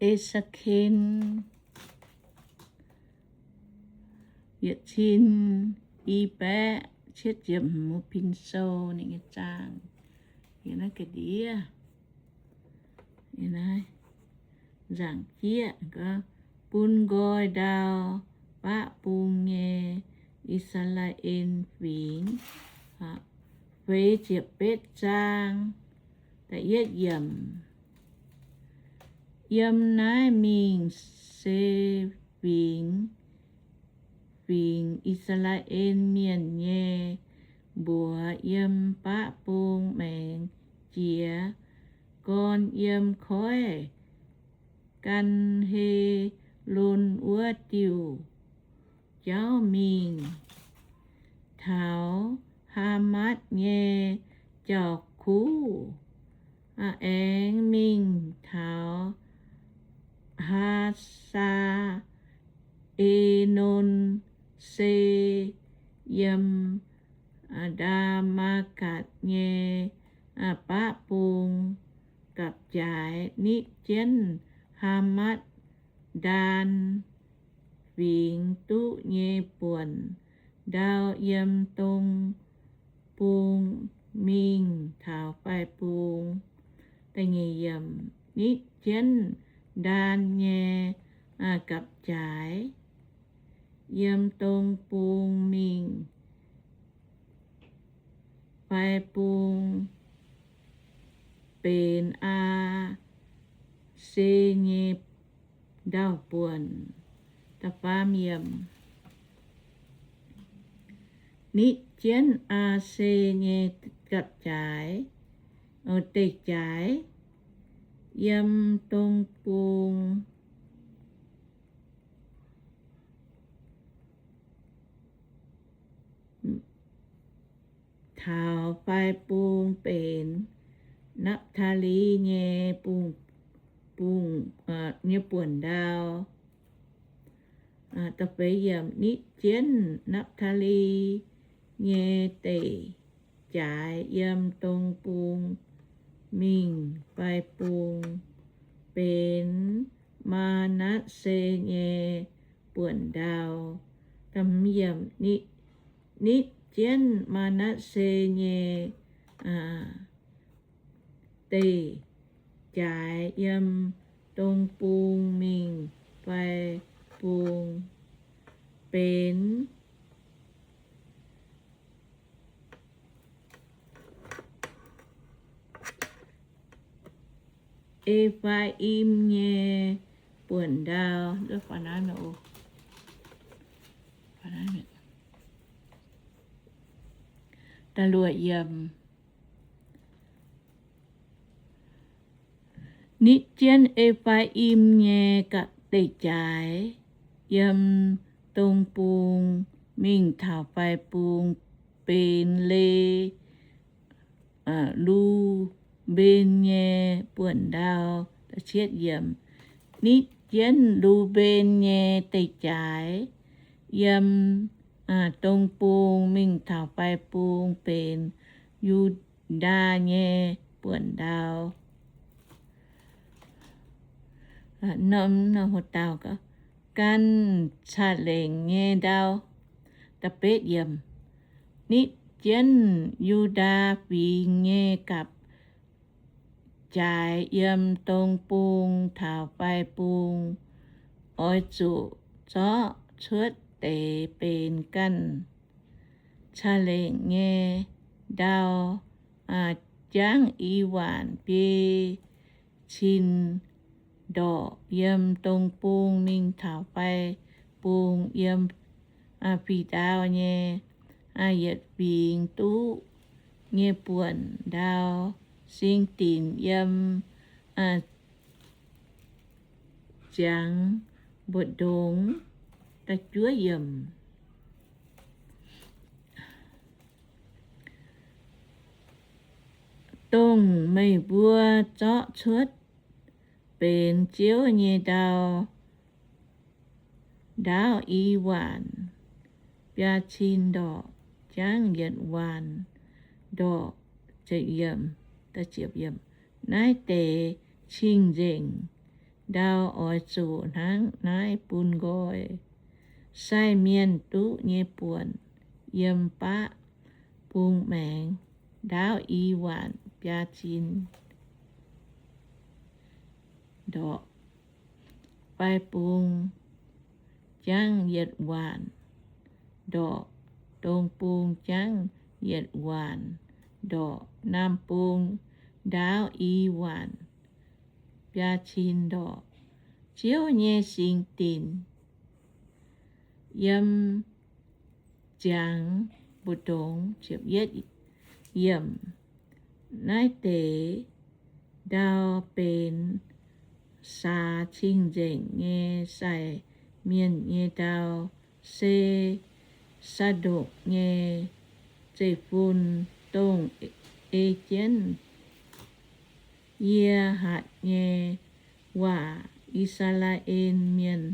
E^se^ken yietc cin i baeqv cietv ziepc hmz pin sou ninh nyei zaang. Yie naaiv ga'ndiev, yie naaiv nzaangc jieqv, bun nqoi ndau baqv bung nyei I^saa^laa^en Fingx. Feix ziepc betv zaang, da'yietv yiemc. Yiem naaiv mingh se fingx, fingx I^saa^laa^en Mienh nyei mbuox yiem baqv bung maengx jiex gorn yiem koiv Gan^he^lon wuov diuh jauv mingh, taux Haamatv nyei jauv-kuv, aengx mingh taux Haa^saa^en^non, se yiem Ndaa^matv^gatc nyei baqv bung gapv-jaaix, nitv jienv Haamatv Ndaan Fingx duqv nyei buonc ndau yiem dong bung mingh taux fai bung. Nitv jienv Ndaan nyei gapv-jaaix yiem dong bung mingh fai bung benx Aa^se nyei ndau-buonc. Nitv jienv Aa^se nyei gapv-jaaix, deic-jaaix, yiem dong bung taux fai bung benx Napv^taa^li nyei bung, bung, nyei buonc ndau. Nitv jienv Napv^taa^li nyei deic-jaaix yiem dong bung mingh fai bung benx Maa^natv^se nyei buonc ndau. Nitv jienv Maa^natv^se nyei deic-jaaix yiem dong bung mingh fai bung benx E^faa^im nyei buonc ndau. Nitv jienv E^faa^im nyei deic-jaaix yiem dong bung mingh taux fai bung benx Le Lu^mben nyei buonc ndau. Nitv jienv Lu^mben nyei deic-jaaix yiem dong bung mingh taux fai bung benx Yu^ndaa nyei buonc ndau. Ganh ca'lengc nyei ndau. Nitv jienv Yu^ndaa Fingx nyei gapv-jaaix yiem dong bung taux fai bung, oix zuqc zorqv cuotv deix benx ganh ca'lengc nyei ndau, jangv i waanc biei cin ndorqc yiem dong bung mingh taux fai bung, yiem fih ndau nyei yietc fingx duqv nyei buonc ndau, sing dinc yiem ziangx mbu'ndongx. Dongh meih mbuo zorqv cuotv benx Ziouv nyei ndau, ndaauv i waanc biaa cin ndorqc, jangv yietc waanc ndorqc. Naaiv deix cing-nzengc ndau oix zuqc hnangv naaiv bun nqoi. Sai mienh duqv nyei buonc yiem baqv bung maengx ndaauv i waanc biaa cin ndorqc. Fai bung jangv yietc waanc ndorqc, dong bung jangv yietc waanc ndorqc, naamh bung ndaauv i waanc biaa cin ndorqc. Ziouv nyei singx dinc yiem ziangx mbu'ndongx. Naaiv deix ndau benx saax cing-nzengc nyei sai mienh nyei ndau, se Saa^ndokc nyei zeiv-fun dongh ei jienv yie hatc nyei waac. I^saa^laa^en Mienh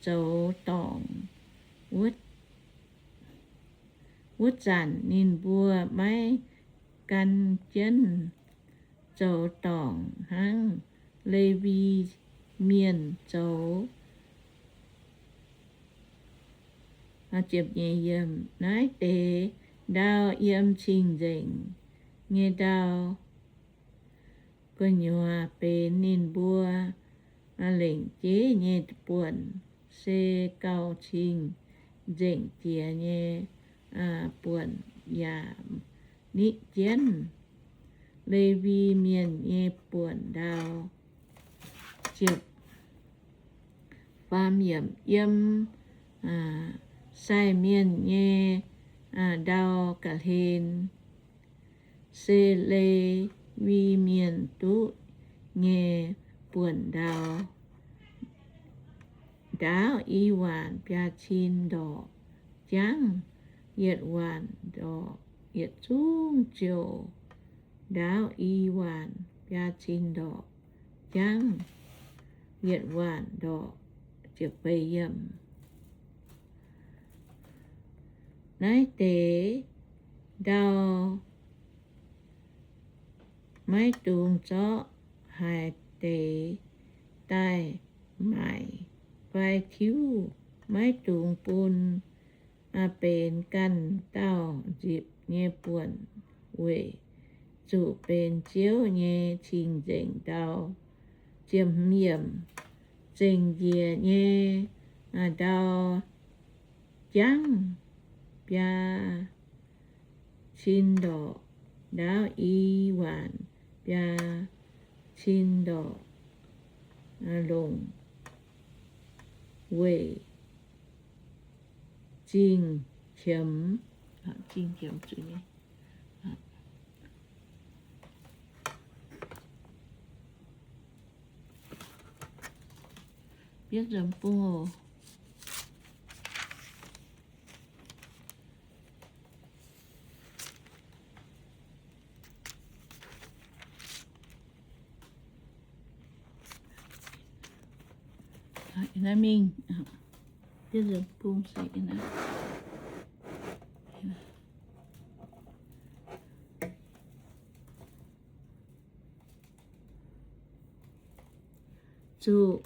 zoux dorngc wuov zanc, ninh mbuo maiv gan jienv zoux dorngc hnangv Lewi Mienh zoux. Naaiv deix ndau yiem cing-nzengc nyei ndau gu'nyuoz benx ninh mbuo lengc jeiv nyei buonc, se gauh cing-nzengc jiex nyei buonc, yaac nitv jienv Lewi Mienh nyei buonc ndau. Yiem sai mienh nyei ndau ga'hlen, se Lewi Mienh duqv nyei buonc ndau, ndaauv i waanc biaa cin ndorqc, jangv yietc waanc ndorqc, yietc zungv ziouc ndaauv i waanc biaa cin ndorqc, jangv yietc waanc ndorqc. Naaiv deix ndau maiv dungx zorqv haaix deix daaih maaic fai tiuv. Maiv dungx bun benx ganh dauh nzipc nyei buonc, weic zuqc benx Ziouv nyei cing-nzengc ndau. Zengc njiec nyei ndau jangv biaa cin ndorqc, ndaauv i waanc biaa cin ndorqc, longc weic zingh qiemx, zingh qiemx zuiz nyei, bietv nzamc bung oc. Naaiv mingh, bietv nzamc bung se naaiv. Zuqc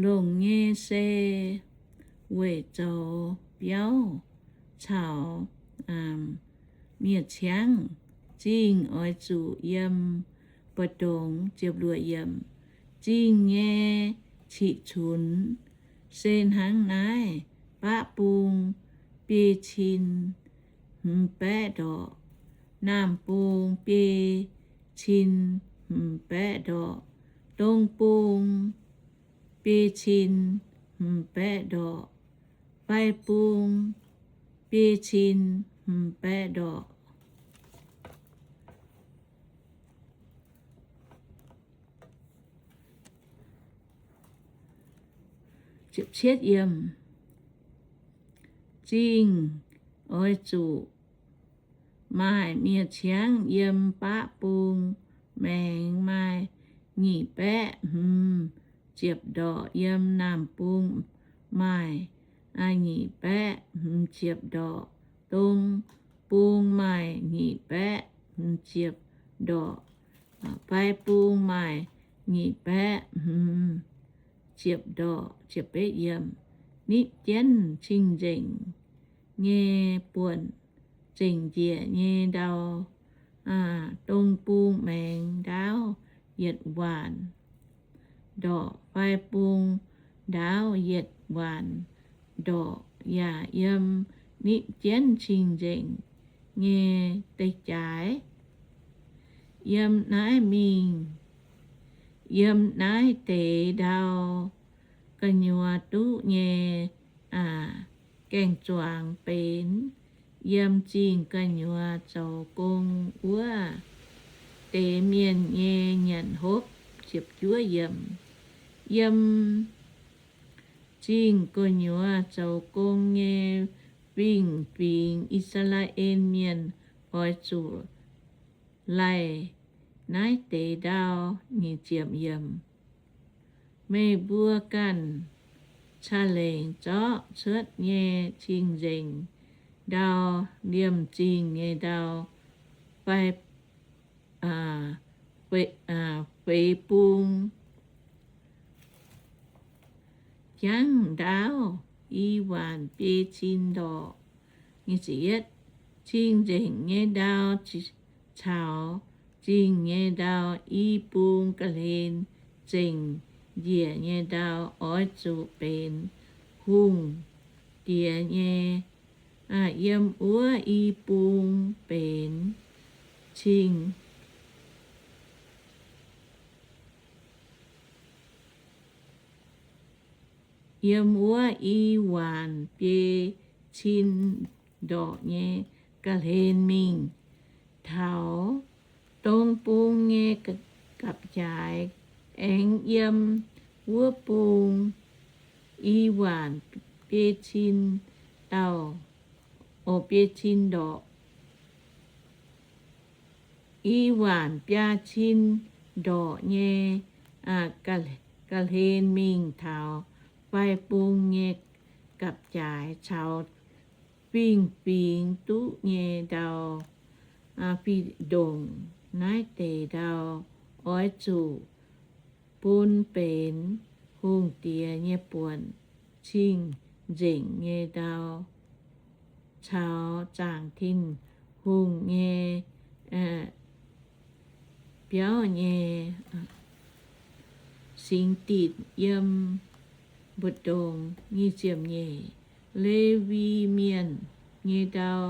longc nyei se weic zoux biauv caux miev-ciangv. Zingh oix zuqc yiem mbu'ndongx. Zingh nyei qiqv cunx se hnangv naaiv: baqv bung biei cin hmz baeqv ndorqc, naamh bung biei cin hmz baeqv ndorqc, dong bung biei cin hmz baeqv ndorqc, fai bung biei cin hmz baeqv ndorqc. Zingh oix zuqc maaih miev-ciangv yiem baqv bung maengx maaih nyic baeqv hmz ziepc ndorqc, yiem naamh bung maaih nyic baeqv hmz ziepc ndorqc, dong bung maaih nyic baeqv hmz ziepc ndorqc, fai bung maaih nyic baeqv hmz ziepc ndorqc. Nitv jienv cing-nzengc nyei buonc, zengc njiec nyei ndau, dong bung maengx ndaauv yietc waanc ndorqc fai bung ndaauv yietc waanc ndorqc, yaac yiem nitv jienv cing-nzengc nyei deix jaaix. Yiem naaiv mingh, yiem naaiv deix ndau gu'nyuoz duqv nyei gaeng-zuangx benx yiem zingh gu'nyuoz zoux gong wuov deix mienh nyei nyanc hopv. Yiem zingh gu'nyuoz zoux gong nyei fingx-fingx, I^saa^laa^en Mienh oix zuqc laih naaiv deix ndau. Meih mbuo ganh ca'lengc zorqv cuotv nyei cing-nzengc ndau, liemh zingh nyei ndau, fai feix bung, jangv ndaauv i waanc biei cin ndorqc. Cing-nzengc nyei ndau caux zingh nyei ndau i bung ga'hlen zengc njiec nyei ndau oix zuqc benx hungh diex nyei. Yiem wuov i bung benx cing, yiem wuov i waanc biei cin ndorqc nyei ga'hlen mingh taux dong bung nyei gapv-jaaix, aengx yiem wuov bung i waanc biei cin dauh, o, biei cin ndorqc, i waanc biaa cin ndorqc nyei ga'hlen mingh taux fai bung nyei gapv-jaaix caux fingx-fingx duqv nyei ndau, fih ndongc naaiv deix ndau oix zuqc bun benx hungh diex nyei buonc, cing-nzengc nyei ndau caux zaangc Tin-Hungh nyei biauv nyei singx dinc yiem mbu'ndongx. Lewi Mienh nyei ndau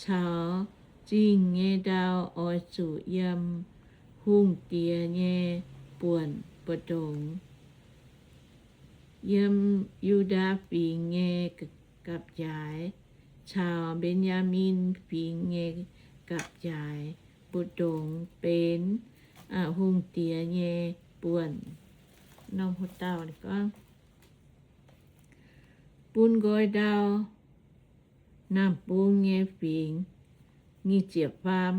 caux zingh nyei ndau oix zuqc yiem hungh diex nyei buonc mbu'ndongx. Yiem Yu^ndaa Fingx nyei gapv-jaaix caux Mben^yaa^min Fingx nyei gapv-jaaix mbu'ndongx benx hungh diex nyei buonc. Bun nqoi ndau naamh bung nyei fingx. Nyic ziepc faam,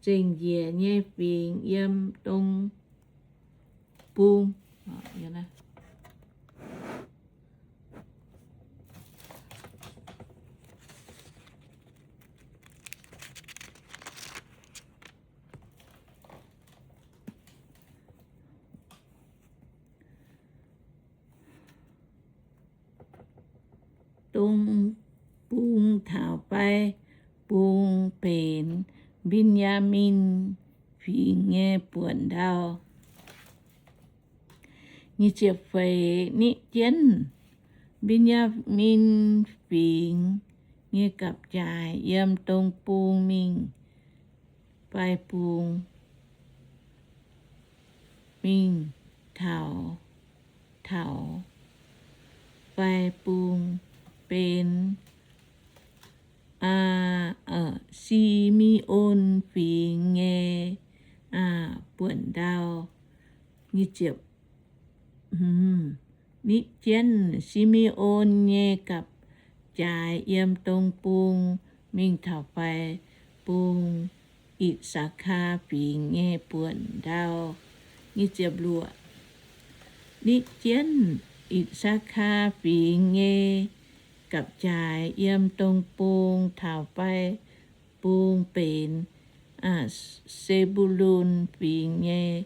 zengc njiec nyei fingx yiem dong bung. Dong bung taux fai bung benx Mben^yaa^min Fingx nyei buonc ndau. Nyic ziepc feix, nitv jienv Mben^yaa^min Fingx nyei gapv-jaaix yiem dong bung mingh fai bung, mingh taux, taux fai bung benx Si^me^on Fingx nyei buonc ndau. Nitv jienv Si^me^on nyei gapv-jaaix yiem dong bung mingh taux fai bung I^saa^kaa Fingx nyei buonc ndau. Nitv jienv I^saa^kaa Fingx nyei gapv-jaaix yiem dong bung taux fai bung benx Se^mbu^lun Fingx nyei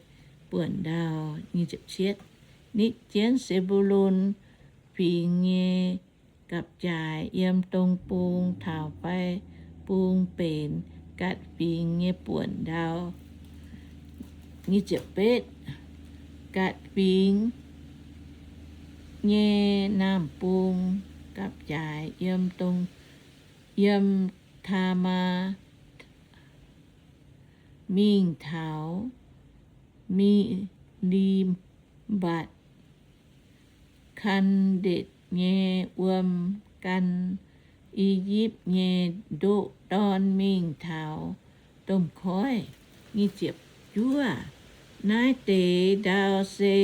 buonc ndau. Nitv jienv Se^mbu^lon Fingx nyei gapv-jaaix yiem dong bung taux fai bung benx Gaatc Fingx nyei buonc ndau. Nitv ziepc betv, Gaatc Fingx nyei naamh bung gapv-jaaix yiem dong, yiem Taamaa mingh taux Mi^li^mbatc, Kandetc nyei wuom gan, I^yipv nyei ndoqv dorn mingh taux domh koiv. Nitv ziepc juov, naaiv deix ndau se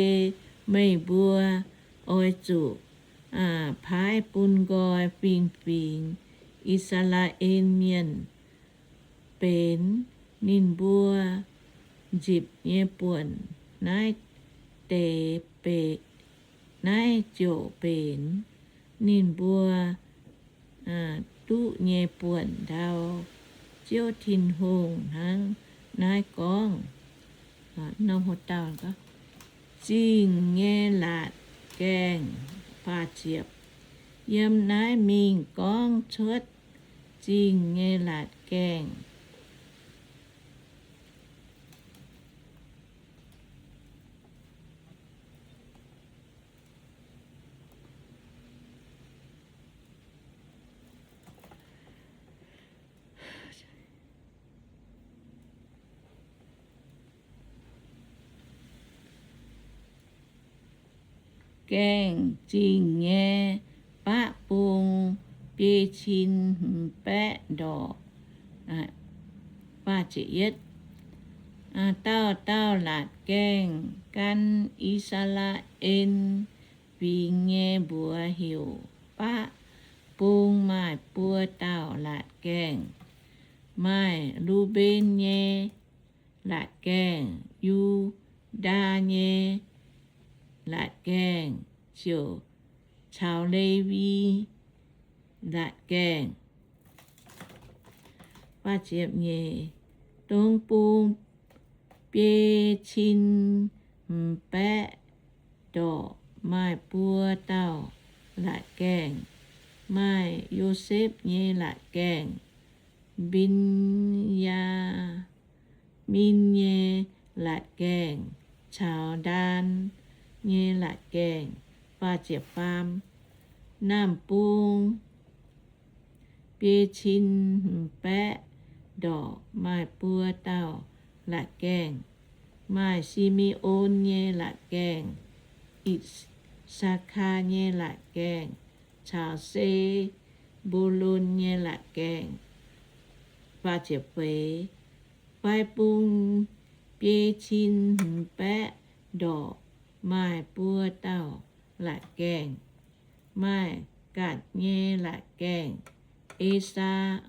meih mbuo oix zuqc paaiv bun nqoi fingx-fingx I^saa^laa^en Mienh benx ninh mbuo nzipc nyei buonc. Naaiv deix be, naaiv ziouc benx ninh mbuo duqv nyei buonc ndau. Ziouv Tin-Hungh hnangv naaiv gorngv. Zingh nyei laatc gaengh. Yiem naaiv mingh gorngv cuotv zingh nyei laatc gaengh. Gaengh zingh nyei baqv bung biei cin hmz baeqv ndorqc. Dauh dauh laatc gaengh. Gan I^saa^laa^en Fingx nyei mbuox heuc baqv bung maaih buo dauh laatc gaengh. Maaih Lu^mben nyei laatc gaengh, Yu^ndaa nyei laatc gaengh, ziouc caux Lewi laatc gaengh. Dong bung biei cin hmz baeqv ndorqc maaih buo dauh laatc gaengh. Maaih Yosepv nyei laatc gaengh, Mben^yaa^min nyei laatc gaengh, caux Ndaan nyei laatc gaengh. Naamh bung biei cin hmz baeqv ndorqc maaih buo dauh laatc gaengh. Maaih Si^me^on nyei laatc gaengh, I^saa^kaa nyei laatc gaengh, caux Se^mbu^lon nyei laatc gaengh. Fai bung biei cin hmz baeqv ndorqc maaih buo dauh laatc gaengh. Maaih Gaatc nyei laatc gaengh, Esaa,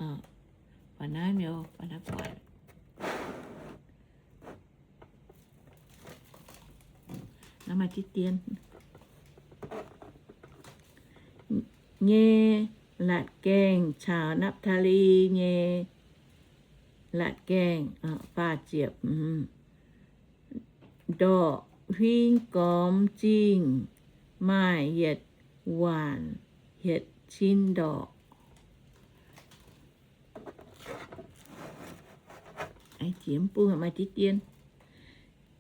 nyei laatc gaengh caux Napv^taa^li nyei laatc gaengh. Ndorqc huing gormx zingh maaih yietc waanc hietc cin ndorqc.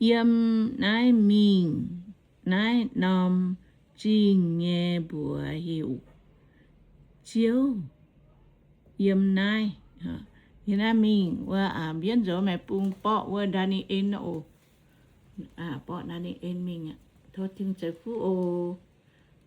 Yiem naaiv mingh, naaiv norm zingh nyei mbuox heuc Ziouv. Yiem naaiv, yiem naaiv mingh wuov, mbienv nzoux meih bung borqv wuov Ndaa^ni^en oc. Borqv Ndaa^ni^en mingh aqv. Tov Tin-Hungh ceix fuqv oc.